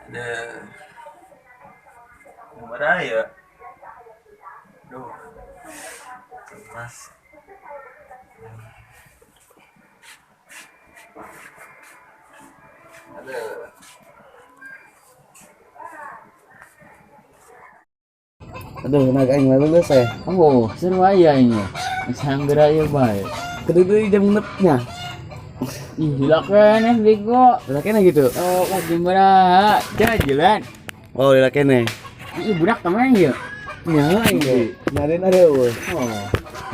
Ada nomor ya. Duh. Mas. Aduh. Aduh, naga aing lulus ya. Oh, seru aja ini. Sanggeura ieu bae. Kudu deui jam genepnya. Ih, lila keneh bego. Lila keneh gitu. Oh, ka jam baraha? Jalan. Oh, lila keneh. Ih, budak kemana ieu? Nya aing ge. Nyariin ada eueuh. Oh.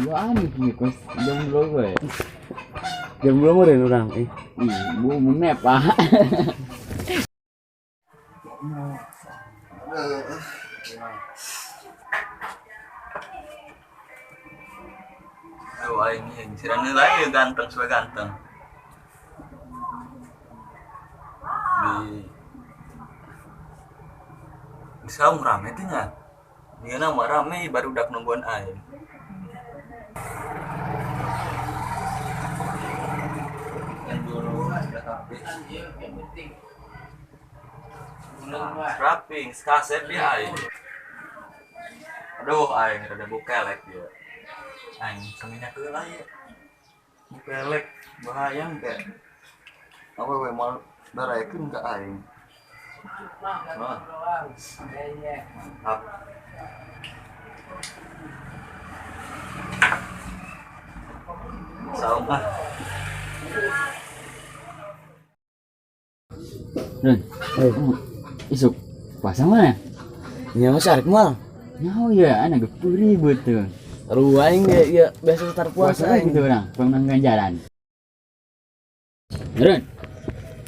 Ya anu kieu kos jomblo we. Jomblo meureun urang ih. Ih, bu menep ah. Aduh, aing ini si Rani lagi ganteng, suwe ganteng. Di saung rame teh nya. Dia nama rame baru dak nungguan aing. Yang dulu sudah rapi. Rapi, kasep dia aing. Aduh, aing rada bukelek dia. Aing seminyak heula ieu. Bukelek bahaya engke. Apa we moal daraekeun ka aing. Wah. Ap. Saung ah. Run. Eh. Isuk puasa mana? Nya mah arek moal. Nyaho ya, anak geus ribut tuh. Aduh, aing ge ieu biasa start puasa Puasa aing. gitu orang, pemenang ganjaran. Run.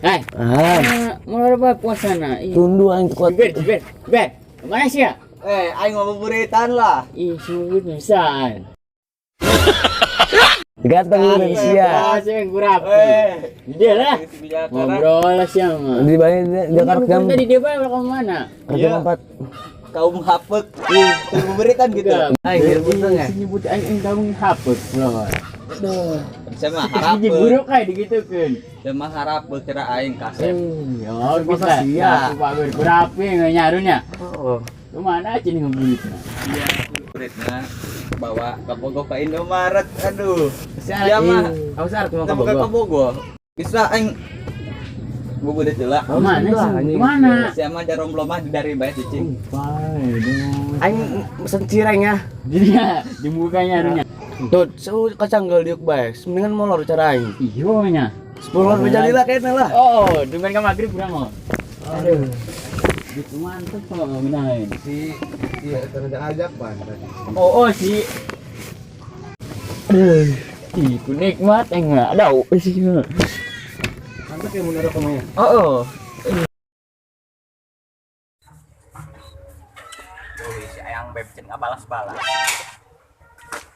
Eh, Ah, mulai apa puasa na? Ih, tundu aing kuat. Ber, ber, ber. Kemana sih ya? Eh, aing ngabuburitan lah. Ih, sungguh bisa. Ganteng lu sia. Puasa yang kurang. Dia lah. Ngobrol lah siapa. Di bani dia karek jam Tadi dia bawa ke mana? karek jam 4. Kaum hapek. Ngabuburitan gitu. Aing ribut ya. Nyebut aing aing kaum hapek loh. Aduh, saya mah Hiji harapek. buruk kayak digitukeun. Saya mah harapek kira aing kasep. Ya, Puasa kita. sia. Aku Pak Ber kurapi nyarunya. Oh. Kemana aja nih ngeburit? Iya, buritnya bawa ke Bogor ke Indomaret. Aduh. Sia Iya mah. Aku sih arek mau Kita ka buka ke Bogor. Bogor. Bisa aing buburit heula. Kemana lah, sih? anjing. Kemana? Saya mah jarom lomah dari bae cicing. Aduh. Aing mesen cireng ya. Jadi ya, dibukanya arunya. Tuh, seu kacang diuk bae. Mendingan molor cara aing. Iyo nya. 10 orang lah kayaknya lah. Oh, dengan ke maghrib kurang mau. Aduh. Gitu mantep kok ngomongin. Si iya terajak pan. Oh, oh si. Aduh, ih, ku nikmat enggak ada sih. Mantap ya mun rokoknya. Oh, oh. Duh, si ayang beb cen ngabalas-balas.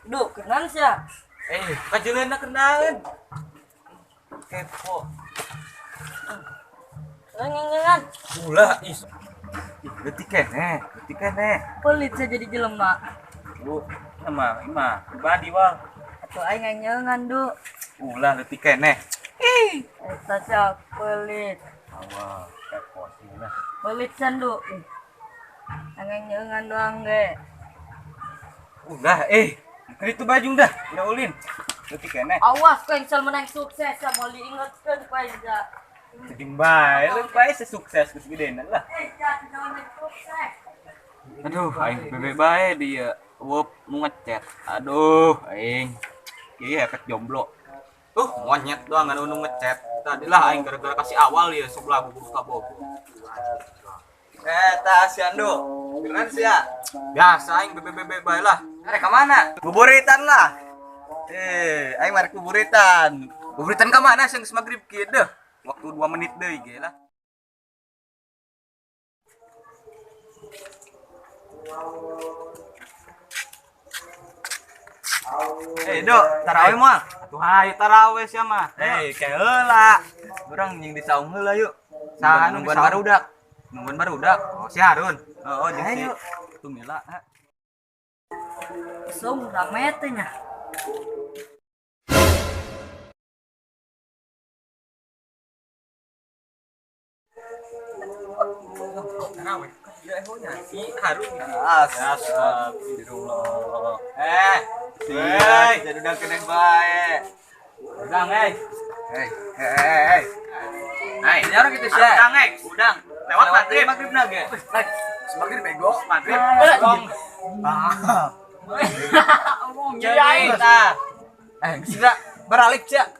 Duh, kenal sih ya? Eh, kajeuleuhna kenalan. Kepo. Ngengengan. Ulah ih. Ih, leutik keneh, leutik keneh. Pelit saya jadi jelema. Bu, nama ima pribadi wal. Atau aing ngengengan, Du. Ulah leutik keneh. Eta sia pelit. Awa, kepo sih lah. Pelit san, Du. Ngengengan doang ge. Ulah eh. Itu baju dah, udah ulin. Leutik keneh. Awas kau yang sel menang sukses ya mau diingatkan kau yang ja. Ceding bae, lu bae sukses geus gedena lah. Eh, jangan menang sukses. Aduh, aing bebe bae dia. Wup, nu ngechat. Aduh, aing. Ieu efek jomblo. Monyet doang anu nu ngechat. Tadi lah aing gara-gara kasih awal ya sok lagu kudu ka Bogor. Eh, tas Ando. Keren sih ya. Biasa aing bebe-bebe bae lah. Arek ka mana? Buburitan lah. Eh, aing marek buburitan. Buburitan ka mana sih geus magrib kieu deh. Waktu 2 menit deui ge lah. Eh, Do, tarawih moal. Atuh hayu tarawih sia mah. Eh, ke heula. Urang jeung di saung heula yuk. Saha nu di Nungguan saung? barudak. Nungguan barudak. Oh, si Harun. Oh, jeung si Ayo. Tumila. Sung rame teh nya. Taraweh. Ih, harum. Astagfirullah. Eh, Hei, jadi udah kena bae. udang eh. Hei, hei, hei, hei. Hai, Sekarang gitu sih. Udang eh, udang. Lewat maghrib. Maghrib naga. Maghrib bego. Maghrib. Gong. Jadi ta. Eh, sudah beralik cak.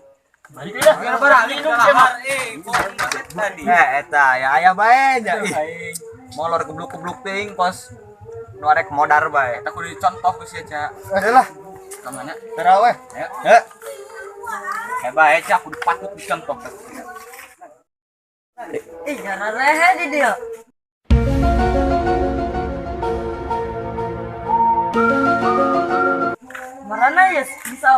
Balik ya. Biar beralih dong Eh, bohong banget tadi. Eh, eta ya aya bae nya. Ih, molor kebluk-kebluk ting kos nu arek modar bae. Kita kudu dicontoh ku sia, Ca. Adalah Namanya taraweh. Ayo. Heh. Kayak bae, Ca, kudu patut dicontoh. Ih, jangan rehe di dia. Marana ya bisa.